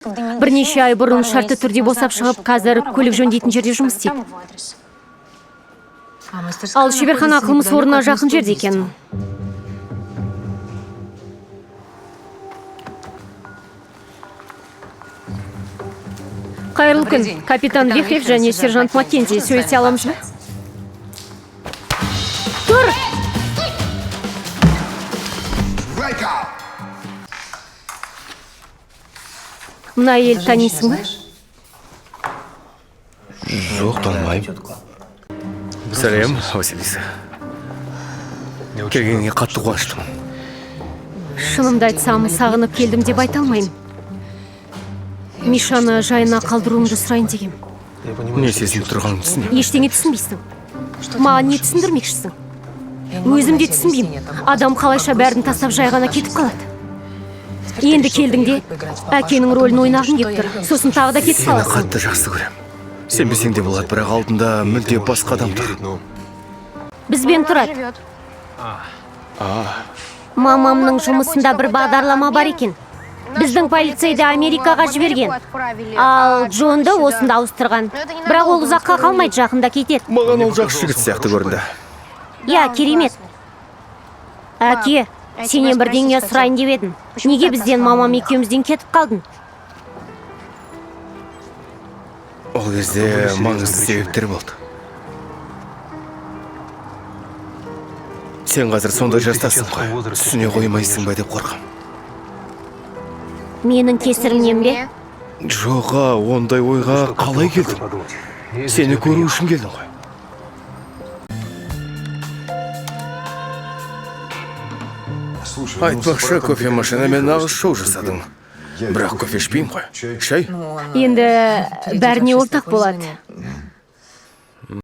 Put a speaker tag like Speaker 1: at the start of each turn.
Speaker 1: Бірнеше ай бұрын шартты түрде босап шығып, қазір көлік жөндейтін жерде жұмыс істейді. Ал шеберхана қылмыс орнына жақын жерде екен. Қайырлы күн, капитан Вихрев және сержант Маккензи, сөйлесе аламыз ба? Тұр! Мына әйелді танисың ба?
Speaker 2: Жоқ, танымаймын. Сәлем, Василиса. Келгеніңе қатты қуаныштымын.
Speaker 1: Шынымды айтсам, сағынып келдім деп айта алмаймын. Мишаны жайына қалдыруыңды сұрайын дегем.
Speaker 2: Не сезініп тұрғаныңды түсінемін.
Speaker 1: Ештеңе түсінбейсің. Маған не түсіндірмекшісің? Өзім де түсінбеймін. Адам қалайша бәрін тастап жай ғана кетіп қалады? Енді келдің де, әкенің рөлін ойнағың кеп тұр. Сосын тағы да кетіп
Speaker 2: Сені
Speaker 1: қаласың.
Speaker 2: қатты жақсы көрем. Сенбесең де болады, бірақ алдында мүлде басқа адам тұр.
Speaker 1: Бізбен тұрады. Мамамның жұмысында бір бағдарлама бар екен. Біздің полицейді Америкаға жіберген. Ал Джонды осында ауыстырған. Бірақ ол ұзаққа қалмайды, жақында кетеді.
Speaker 2: Маған ол жақсы жігіт сияқты көрінді.
Speaker 1: Иә, керемет. Әке, сенен бірдеңе сұрайын деп едім. Неге бізден, мамам екеумізден кетіп қалдың?
Speaker 2: Ол кезде маңызды себептер болды. Сен қазір сондай жастасың ғой. Түсіне қоймайсың ба деп қорқам.
Speaker 1: Менің кесірімнен бе?
Speaker 2: Жоға, ондай ойға қалай келдің? Сені көру үшін келдім ғой. Айтпақшы, кофе машинамен нағыз шоу жасадың. Бірақ кофе ішпеймін ғой. Шай?
Speaker 1: Енді бәріне ортақ болады.